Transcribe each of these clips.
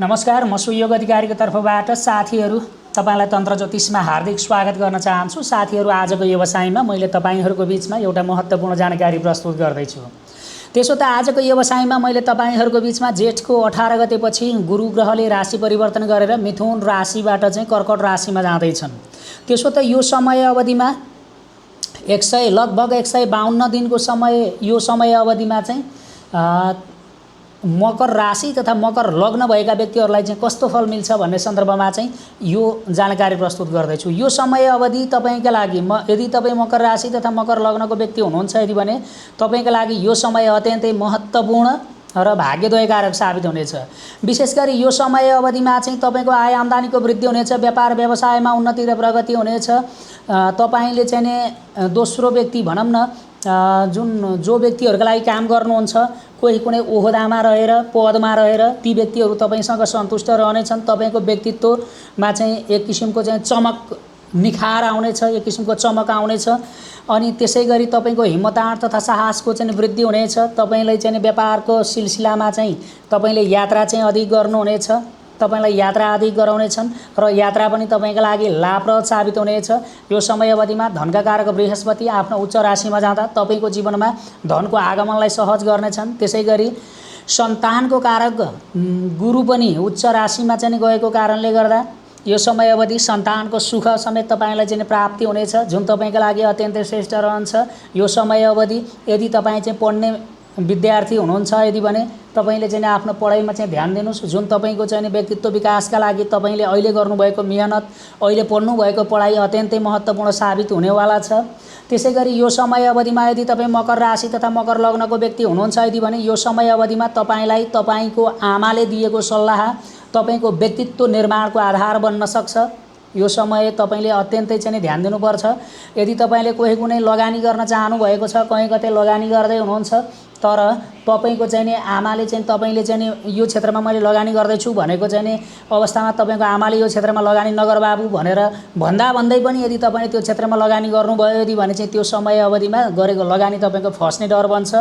नमस्कार, म सुयोग अधिकारीको तर्फबाट साथीहरू तपाईलाई तन्त्र ज्योतिषमा हार्दिक स्वागत गर्न चाहन्छु। साथीहरू, आजको व्यवसायमा मैले तपाईहरुको बीचमा एउटा महत्त्वपूर्ण जानकारी प्रस्तुत गर्दैछु। त्यसो त आजको व्यवसायमा मैले तपाईहरुको बीचमा जेठको 18 गतेपछि गुरु ग्रहले राशि परिवर्तन गरेर मिथुन राशिबाट चाहिँ कर्कट राशिमा जाँदैछन्। त्यसो त यो समय अवधिमा लगभग 152 दिनको समय, यो समय अवधिमा चाहिँ मकर राशि तथा मकर लग्न भएका व्यक्तिहरूलाई चाहिँ कस्तो फल मिल्छ भन्ने सन्दर्भमा चाहिँ यो जानकारी प्रस्तुत गर्दैछु। यो समय अवधि तपाईका लागि यदि तपाईँ मकर राशि तथा मकर लग्नको व्यक्ति हुनुहुन्छ यदि भने तपाईका लागि यो समय अत्यन्तै महत्त्वपूर्ण र भाग्योदयकारक साबित हुनेछ। विशेष गरी यो समय अवधिमा चाहिँ तपाईको आय आम्दानीको वृद्धि हुनेछ, व्यापार व्यवसायमा उन्नति र प्रगति हुनेछ। तपाईले चाहिँ दोस्रो व्यक्ति भनौँ न, जो व्यक्तिहरुका लागि काम गर्नुहुन्छ, कोही कुनै ओहदामा रहेर, पदमा रहेर, ती व्यक्तिहरु तपाईसँग सन्तुष्ट रहनेछन्। तपाईको व्यक्तित्वमा चाहिँ एक किसिमको चाहिँ चमक, निखार आउनेछ, एक किसिमको चमक आउनेछ। अनि त्यसैगरी तपाईको हिम्मत तथा साहसको चाहिँ वृद्धि हुनेछ। तपाईलाई चाहिँ व्यापारको सिलसिलामा चाहिँ तपाईले यात्रा चाहिँ अधिक गर्नुहुनेछ, तपाईलाई यात्रा अधिक गराउनेछन् र यात्रा पनि तपाईका लागि लाभप्रद साबित हुनेछ। यो समय अवधिमा धनका कारक बृहस्पति आफ्नो उच्च राशिमा जाँदा तपाईको जीवनमा धनको आगमनलाई सहज गर्नेछन्। त्यसैगरी सन्तानको कारक गुरु पनि उच्च राशिमा चाहिँ गएको कारणले गर्दा यो समय अवधि सन्तानको सुख समेत तपाईलाई चाहिँ प्राप्ति हुनेछ, जुन तपाईका लागि अत्यन्तै श्रेष्ठ रहन्छ। यो समय अवधि यदि तपाईँ चाहिँ पढ्ने विद्यार्थी हुनुहुन्छ यदि भने तपाईले चाहिँ आफ्नो पढाइमा चाहिँ ध्यान दिनुस्। जुन तपाईको चाहिँ व्यक्तित्व विकासका लागि तपाईले अहिले गर्नुभएको मेहनत, अहिले पढ्नु भएको पढाइ अत्यन्तै महत्त्वपूर्ण साबित हुनेवाला छ। त्यसैगरी यो समय अवधिमा यदि तपाईँ मकर राशि तथा मकर लग्नको व्यक्ति हुनुहुन्छ यदि भने यो समय अवधिमा तपाईलाई तपाईको आमाले दिएको सल्लाह तपाईको व्यक्तित्व निर्माणको आधार बन्न सक्छ। यो समय तपाईले अत्यन्तै चाहिँ ध्यान दिनुपर्छ। यदि तपाईले कोही कुनै लगानी गर्न चाहनु भएको छ, कहीँ कतै लगानी गर्दै हुनुहुन्छ तर तपाईको चाहिँ नि आमाले चाहिँ तपाईले चाहिँ नि यो क्षेत्रमा मैले लगानी गर्दैछु भनेको चाहिँ नि अवस्थामा तपाईको आमाले यो क्षेत्रमा लगानी नगर बाबु भनेर भन्दै पनि यदि तपाईले त्यो क्षेत्रमा लगानी गर्नुभयो यदि भने चाहिँ त्यो समय अवधिमा गरेको लगानी तपाईको फस्ने डर बन्छ।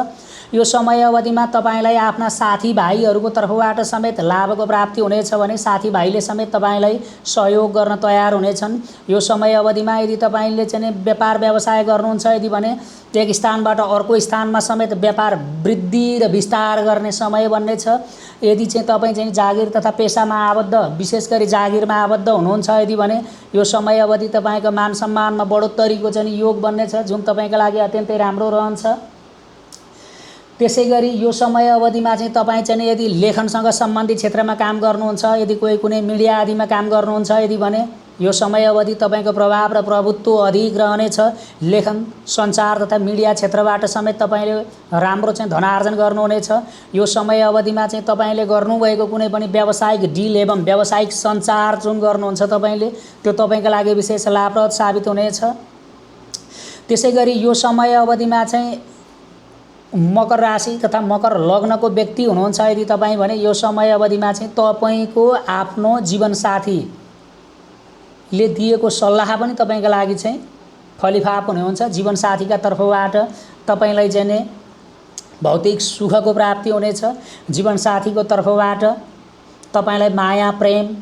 यो समय अवधिमा तपाईलाई आफ्ना साथीभाइहरूको तर्फबाट समेत लाभको प्राप्ति हुनेछ भने साथीभाइले समेत तपाईलाई सहयोग गर्न तयार हुनेछन्। यो समय अवधिमा यदि तपाईले चाहिँ व्यापार व्यवसाय गर्नुहुन्छ यदि भने एक स्थानबाट अर्को स्थानमा समेत व्यापार वृद्धि र विस्तार गर्ने समय बन्नेछ। यदि चाहिँ तपाईँ चाहिँ जागिर तथा पेसामा आबद्ध, विशेष गरी जागिरमा आबद्ध हुनुहुन्छ यदि भने यो समय अवधि तपाईको मान सम्मानमा बढोत्तरीको चाहिँ योग बन्नेछ, जुन तपाईका लागि अत्यन्तै राम्रो रहन्छ। त्यसैगरी यो समय अवधिमा चाहिँ तपाईँ चाहिँ यदि लेखनसँग सम्बन्धित क्षेत्रमा काम गर्नुहुन्छ, यदि कोही कुनै मिडिया आदिमा काम गर्नुहुन्छ यदि भने यो समय अवधि तपाईको प्रभाव र प्रभुत्व अधिक रहनेछ। लेखन, सञ्चार तथा मिडिया क्षेत्रबाट समेत तपाईले राम्रो चाहिँ धनार्जन गर्नुहुनेछ। यो समय अवधिमा चाहिँ तपाईले गर्नुभएको कुनै पनि व्यावसायिक डिल एवं व्यावसायिक सञ्चार जुन गर्नुहुन्छ तपाईले त्यो तपाईका लागि विशेष लाभप्रद साबित हुनेछ। त्यसैगरी यो समय अवधिमा चाहिँ मकर राशि तथा मकर लग्नको व्यक्ति हुनुहुन्छ यदि तपाईँ भने यो समय अवधिमा चाहिँ तपाईको आफ्नो जीवनसाथीले दिएको सल्लाह पनि तपाईका लागि चाहिँ फलिफाप हुने हुन्छ। जीवनसाथीका तर्फबाट तपाईलाई चाहिँ भौतिक सुखको प्राप्ति हुनेछ। जीवनसाथीको तर्फबाट तपाईलाई माया प्रेम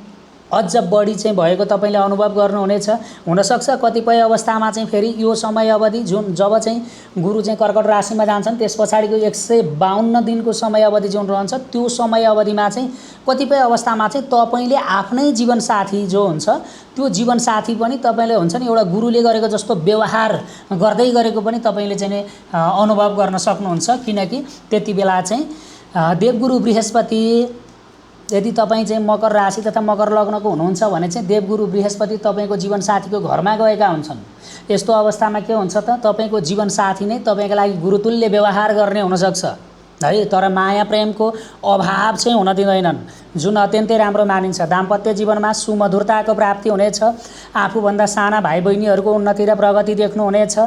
अझ बढी चाहिँ भएको तपाईले अनुभव गर्नुहुनेछ। हुनसक्छ कतिपय अवस्थामा चाहिँ फेरि यो समय अवधि जुन जब चाहिँ गुरु चाहिँ कर्कट राशिमा जान्छन् त्यस पछाडिको 152 दिनको समय अवधि जुन रहन्छ त्यो समय अवधिमा चाहिँ कतिपय अवस्थामा चाहिँ तपाईले आफ्नै जीवनसाथी जो हुन्छ त्यो जीवनसाथी पनि तपाईले हुन्छ नि एउटा गुरुले गरेको जस्तो व्यवहार गर्दै गरेको पनि तपाईले चाहिँ अनुभव गर्न सक्नुहुन्छ। किनकि त्यति बेला चाहिँ देवगुरु बृहस्पति, यदि तपाईँ चाहिँ मकर राशि तथा मकर लग्नको हुनुहुन्छ भने चाहिँ देवगुरु बृहस्पति तपाईको जीवनसाथीको घरमा गएका हुन्छन्। यस्तो अवस्थामा के हुन्छ त तपाईको जीवनसाथी नै तपाईका लागि गुरुतुल्य व्यवहार गर्ने हुनसक्छ है, तर माया प्रेमको अभाव चाहिँ हुन दिँदैनन्, जुन अत्यन्तै राम्रो मानिन्छ। दाम्पत्य जीवनमा सुमधुरताको प्राप्ति हुनेछ। आफूभन्दा साना भाइ बहिनीहरूको उन्नति र प्रगति देख्नुहुनेछ।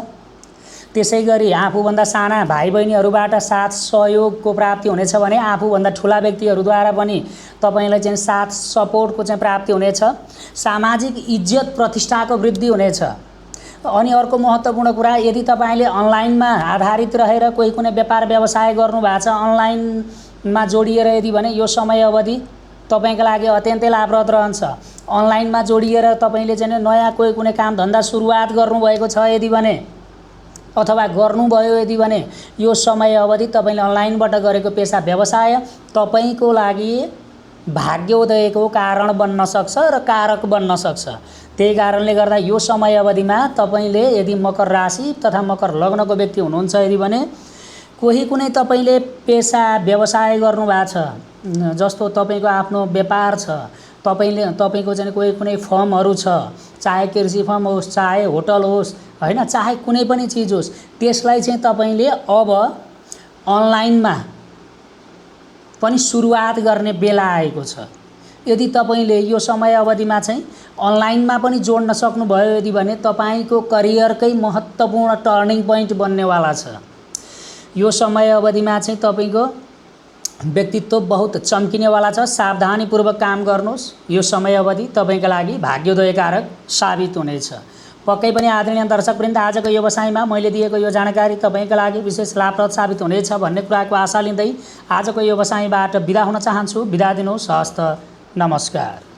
त्यसैगरी आफूभन्दा साना भाइ बहिनीहरूबाट साथ सहयोगको प्राप्ति हुनेछ भने आफूभन्दा ठुला व्यक्तिहरूद्वारा पनि तपाईलाई चाहिँ साथ सपोर्टको चाहिँ प्राप्ति हुनेछ। सामाजिक इज्जत प्रतिष्ठाको वृद्धि हुनेछ। अनि अर्को महत्त्वपूर्ण कुरा, यदि तपाईले अनलाइनमा आधारित रहेर कोही कुनै व्यापार व्यवसाय गर्नु भएको छ, अनलाइनमा जोडिएर यदि भने यो समय अवधि तपाईँको लागि अत्यन्तै लाभप्रद रहन्छ। अनलाइनमा जोडिएर तपाईँले चाहिँ नयाँ कोही कुनै काम धन्दा सुरुवात गर्नुभएको छ यदि भने अथवा गर्नुभयो यदि भने यो समय अवधि तपाईँले अनलाइनबाट गरेको पेसा व्यवसाय तपाईँको लागि भाग्योदयको कारण बन्न सक्छ र कारक बन्न सक्छ। त्यही कारणले गर्दा यो समय अवधिमा तपाईँले यदि मकर राशि तथा मकर लग्नको व्यक्ति हुनुहुन्छ यदि भने कोही कुनै तपाईँले पेसा व्यवसाय गर्नुभएको छ, जस्तो तपाईँको आफ्नो व्यापार छ, तपाईँको चाहिँ कोही कुनै फर्महरू छ, चाहे कृषि फर्म होस्, चाहे होटल होस्, हैन, चाहे कुनै पनि चिज होस्, त्यसलाई चाहिँ तपाईँले अब अनलाइनमा पनि सुरुवात गर्ने बेला आएको छ। यदि तपाईँले यो समय अवधिमा चाहिँ अनलाइनमा पनि जोड्न सक्नुभयो यदि भने तपाईँको करियरकै महत्त्वपूर्ण टर्निङ पोइन्ट बन्नेवाला छ। यो समय अवधिमा चाहिँ तपाईँको व्यक्तित्व बहुत चम्किनेवाला छ। सावधानीपूर्वक काम गर्नुहोस्। यो समय अवधि तपाईँको लागि भाग्योदयकारक साबित हुनेछ। पक्कै पनि आदरणीय दर्शकवृन्द, आजको व्यवसायमा मैले दिएको यो जानकारी तपाईँको लागि विशेष लाभप्रद साबित हुनेछ भन्ने कुराको आशा लिँदै आजको व्यवसायबाट बिदा हुन चाहन्छु। बिदा दिनुहोस्। हस्त नमस्कार।